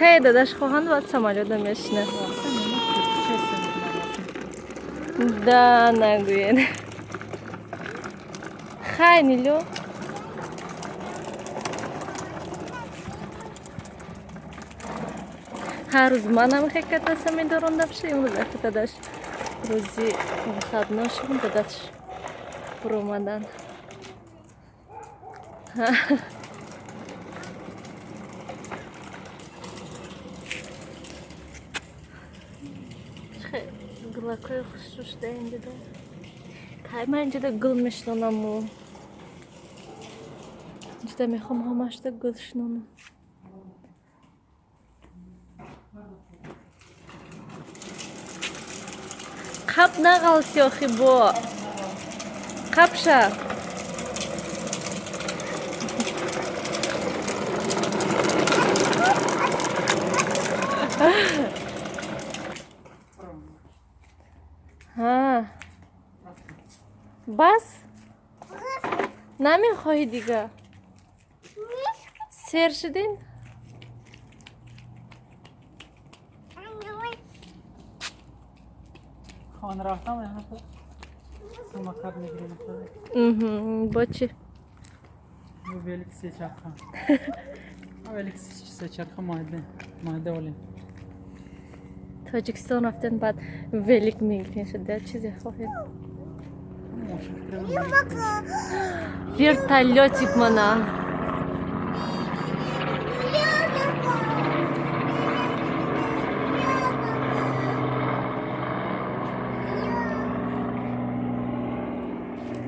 Кае дадаш хоҳанд, баъд самолёта мешинад. Да нагӯед. Хай, Нилё. Ҳар рӯз манам хе катаса медорондам ши, имрӯз ахи дадаш рӯзи выходной шуд, дадаш буромадан. Гулакҳои хушрӯ шуда инҷода. Кай ман инҷода гул мешинонаму? Инҷода мехоҳам ҳамашда гул шинонам. Қап нағалти охи бо. Қапша. Ҳа. Бас? Намехоҳӣ дига? Сер шудин? Хона рафтам, самокат мегирем. Бо чӣ? Велик сечарха. Велик сечарха майда олем. Тоҷикистон рафтен, баъд велик мегирен шуда, чизе хоҳед. Вертолётик мана.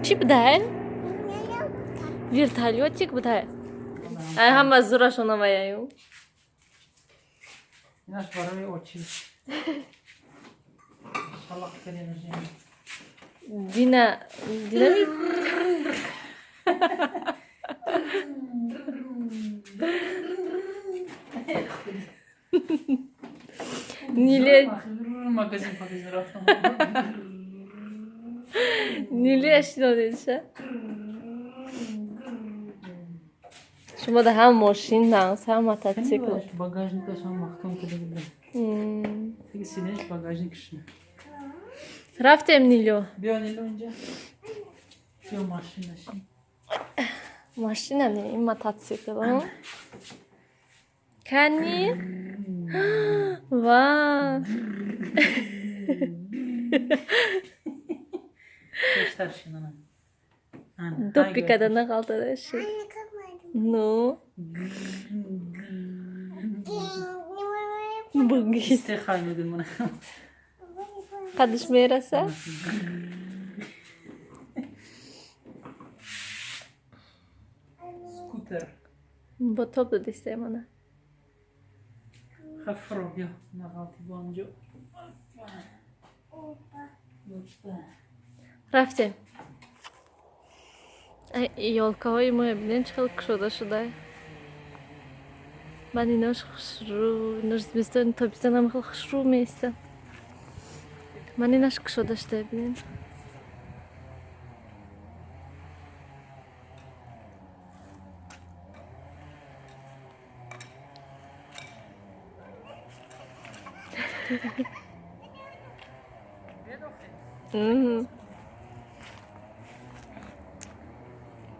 Чӣ будай? Вертолётик будай. Ай ҳама зурашон аваяю. Инаш барои очи. Шалақ кардем. Дина, динами? Ниле Магазин магазин рафтам. Ниле шинодедша? Шумо да ҳам мошин нағз, ҳам мототсикл. Багажникаш ҳам маҳкам карда будам. Синеш багажникаш. Рафтем, Нилё. Биё, Нилё, инҷа. Биё, машина шин. Машина не, ин мототсикл. Кани? Ва. Пештар шинана. Допи када нағалтада ши. Ну. Буги. Истехай медун мана. Қадиш мераса? Скутер. Бо топ додисте мана. Хафро биё нағалти бо анҷо. Рафтем. Ай, ёлкаҳои мо бинем, чӣ хел кушода шуда. Ман инош хушрӯ, инош зимистон, тобистон ҳам хел хушрӯ меистанд. Ман инаш кушода шуда, бинем.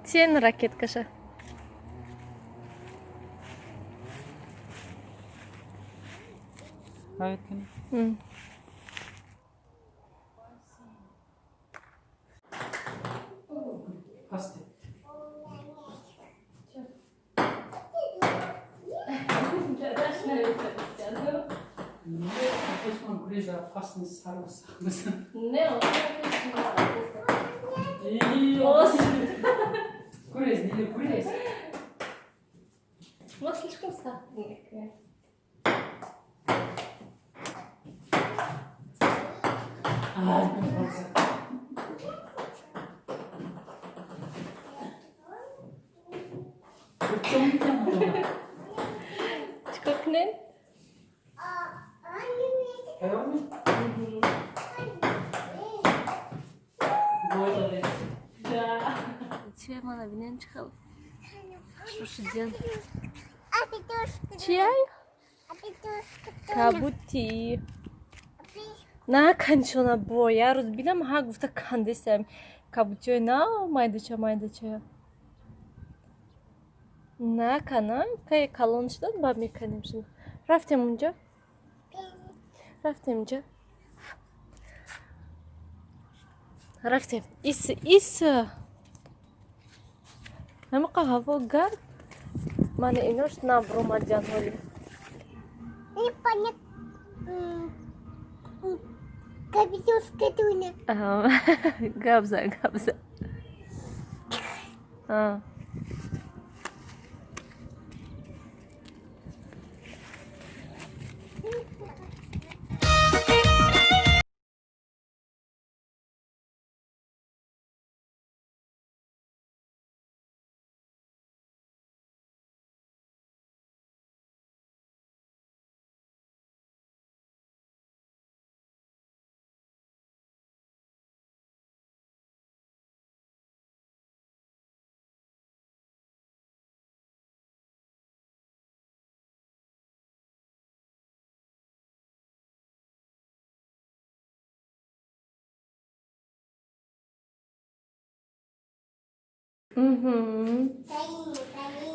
Тен ракеткаша. Ракеткани? Пасти. Не, Курез, не курез. Мо слишком сахт мекунем. Ай, пожалуйста. Чикор кунем? Паёми? Чия мана бинем, чӣ хел хушрӯ шудиян. Чияй? Кабути. На канчона бо, я рӯз бинам ҳа гуфта кандесам. Кабутиёи на майдача майдача. На кана, кай калон шудан баъд меканем шуд. Рафтем унҷа? Рафтем инҷа? Рафтем. Ис, ис. Ҳамақа ҳаво гарм. Мана инош набромадян ҳоли. Габза, габза.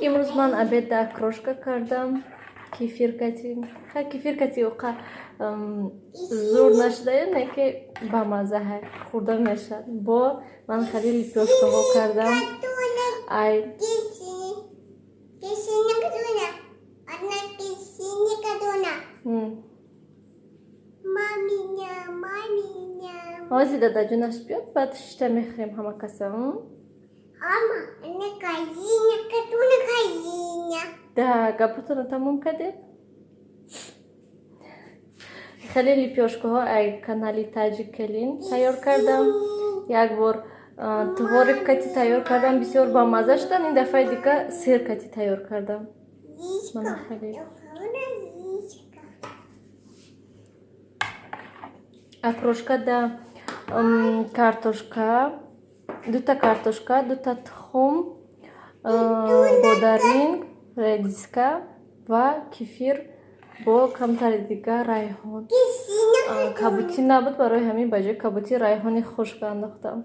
Имрӯз ман обед да окрошка кардам, кефир кати. Ха, кефир кати оқа зур нашудая, не ки бамаза ҳай, хӯрда мешавад. Бо ман хеле лепёшкаҳо кардам. Ай ҳозир дадаҷонаш биёд, баъд шишта мехӯрем ҳама каса. Да, гапотонро тамом кардед? Хеле лепёшкаҳо ай канали Таҷик Келин тайёр кардам. Як бор творог кати тайёр кардам, бисёр бамаза шудан. Ин дафъаи дига сир кати тайёр кардам. Мана хеле. Окрошка да картошка, дута картошка, дута тухм, бодаринг, редиска ва кефир бо камтари дига райҳон. Кабутӣ набуд, барои ҳамин ба ҷои кабутӣ райҳони хушк андохтам.